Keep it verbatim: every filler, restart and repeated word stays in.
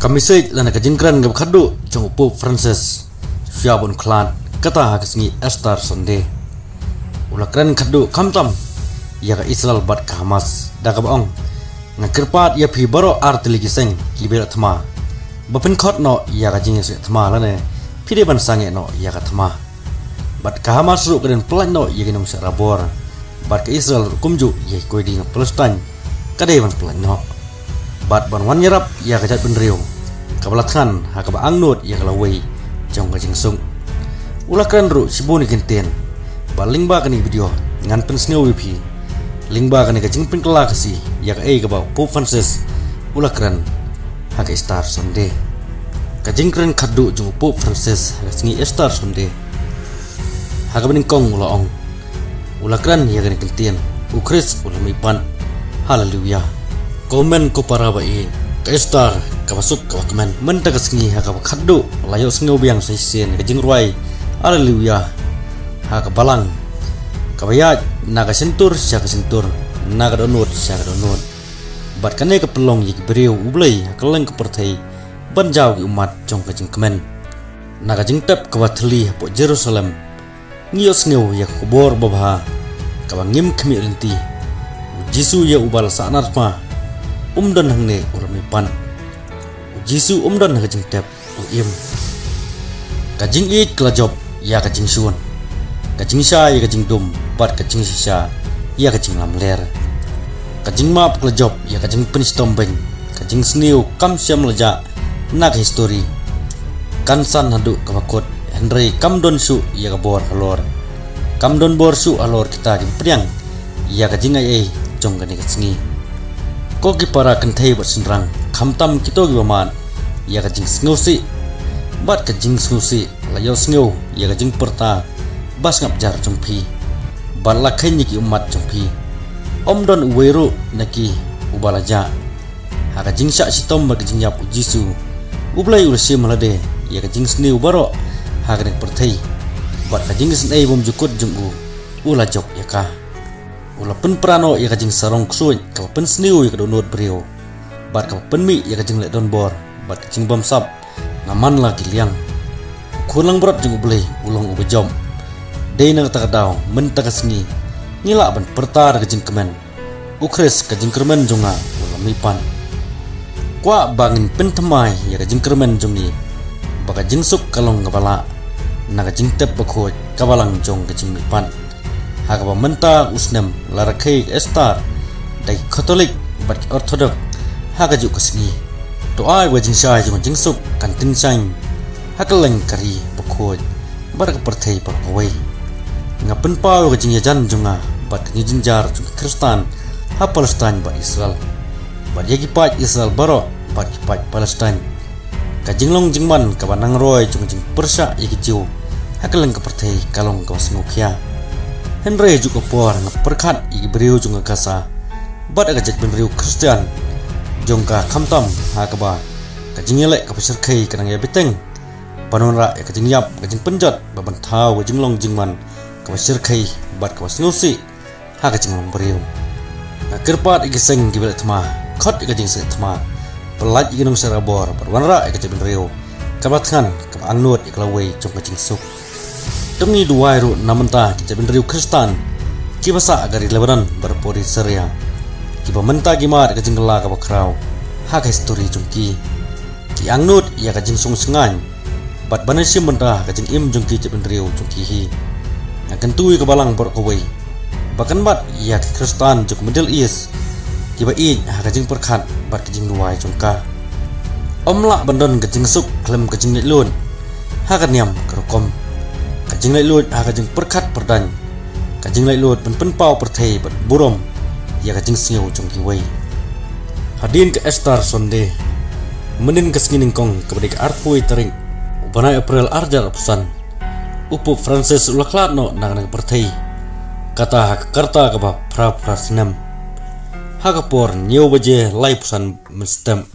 Ka message lane ka jingkren kaba khatduh jong u Pope Francis shuwa ban khlad, kata ha ka sngi Easter Sunday, u la kren khatduh khamtam ïa ka Israel bad ka Hamas da kaba ong: Nga kyrpad ïa phi baroh artylli ki seng kiba ïaleh thma ba pynkhot noh ïa ka jingïaseng thma lane phi dei ban sangeh noh ïa ka thma. Bad ka Hamas ruh ka dei ban pyllait noh ïa ki nongshah rabor, bad ka Israel ruh kumjuh ïa ki koidi na Palestine ka dei ban pyllait noh, bad ban wan ïarap ïa ka jaitbynriew kaba la thngan ha kaba angnud ïa ka lawei jong ka jingsuk. U la kren ruh shibun ki kyntien, bad lyngba kane ka video ngan pynsngew ïa phi lyngba kane ka jingpynkylla Khasi ïa kaei kaba u Pope Francis u la kren ha ka Easter Sunday. Ka jingkren khatduh jong u Pope Francis ha ka sngi Easter Sunday, ha kaba nyngkong u la ong, u la kren ïa kane ka kyntien: U Khrist u la mihpat. Haleluia. Ko hynmen ko para ba ïeit, ka Easter kaba suk kaba kmen mynta ka sngi ha kaba khatduh la ïohsngew biang sa shisien ka jingrwai Haleluia ha ka balang, kaba ïaid na ka shyntur sha ka shyntur, na ka dohnud sha ka dohnud. Bad kane ka pynlong ïa ki briew U Blei ha kylleng ka pyrthei ban jaw ki ummat jong ka jingkmen. Na ka jingtep kaba thylli hapoh Jerusalem, ngi ïohsngew ïa ka khubor babha kaba ngim khmih lynti: U Jisu ïa uba la sahnarphna um don hangne, u la mihpat. U Jisu um don ha ka jingtep, u im. Ka jingïeit ka la jop ïa ka jingshun, ka jingshai ïa ka jingdum, bad ka jingshisha ïa ka jinglamler. Ka jingmap ka la jop ïa ka jingpynshitom beiñ, ka jingsniew kam shym la jah na ka histori. Kan san haduh kaba kut, hynrei kam don shuh ïa ka bor halor. Kam don bor shuh halor kita kiba pdiang ïa ka jingai ei jong kane ka sngi. Ko ki para kynthei bad shynrang, khamtam kito kiba mad ïa ka jingsngewsih, bad ka jingsngewsih la ïohsngew ïa ka jingpyrta ba sngap jar jong phi, bad la kheiñ ïa ki ummat jong phi. Um don uwei ruh na ki uba la jah. Ha ka jingshah shitom bad ka jingïap U Jisu, U Blei u la shim ha lade ïa ka jingsniew baroh ha kane ka pyrthei, bad ka jingisynei bymjukut jong u, u la jop ïa ka. U la pynpra noh ïa ka jingsarong ksuid kaba pynsniew ïa ka dohnud briew, bad kaba pynmih ïa ka jingleh donbor bad ka jingbamsap na man la ki liang. U Khun langbrot jong U Blei u long uba jop. Dei na kata ka daw mynta ka sngi ngi lah ban pyrta da ka jingkmen: U Khrist, ka jingkyrmen jong nga u la mihpat. Kwah ba ngin pynthymmai ïa ka jingkyrmen jong ngi ba ka jingsuk ka long kaba lah na ka jingtep bakhuid ka balang jong ka jingmihpat, ha kaba mynta u snem la rakhe ïa ka Easter da ki Katholik bad ki Orthodox ha kajuh ka sngi. To ai ba ka jingshai jong ka jingsuk kan tyngshaiñ ha kylleng ka ri bakhuid bad ka pyrthei baroh kawei. Nga pynpaw ïa ka jingïajan jong nga bad ka jingjynjar jong ki Khristan ha Palestine bad Israel, bad ïa ki paid Israel baroh bad ki paid Palestine. Ka jinglong jingman kaba nang roi jong ka jingpyrshah ïa ki Jiw ha kylleng ka pyrthei ka long kaba sngewkhia. Hynrei ha kajuh ka por nga pyrkhat ïa ki briew jong ka Gaza bad ïa ka jaitbynriew Khristan jong ka, khamtam ha kaba ka jingïaleh kaba shyrkhei ka nang ïa bteng ban wanrah ïa ka jingïap, ka jingpynjot, bad ban thaw ka jinglong jingman kaba shyrkhei bad kaba sngewsih ha ka jinglong briew. Nga kyrpad ïa ki seng kiba ïaleh thma, khot ïa ka jingseng thma, pyllait ïa ki nongshah rabor, bad wanrah ïa ka jaitbynriew kaba thngan, kaba angnud ïa ka lawei jong ka jingsuk. To ngin duwai ruh na bynta ki jaitbynriew Khristan kiba sah ha ka ri Lebanon bad hapoh ri Syria, kiba mynta ki mad ïa ka jingkylla kaba khraw ha ka histori jong ki. Ki angnud ïa ka jingsngewsih bad ban ïashim bynta ka jingim jong ki jaitbynriew jong ki hi. Nga kyntu ïa ka balang baroh kawei ba kan bat ïa ki Khristan jong ka Middle East kiba ïeit ha ka jingpyrkhat bad ka jingduwai jong ka. Ym lah ban don ka jingsuk khlem ka jinglaitluid ha ka niam ka rukom. Ka jinglaitluid ha ka jingpyrkhat pyrdaiñ, ka jinglaitluid ban pynpaw pyrthei bad burom ïa ka jingsngew jong kiwei. Hadien ka Easter Sunday, mynhynnin ka sngi nyngkong kaba dei ka arphew tarik u bnai April arhajar arphew san, u Pope Francis u la khlad noh na kane ka pyrthei, kata ha ka rta kaba phra phra snem, ha ka por hynñiew baje laiphew san mynstep.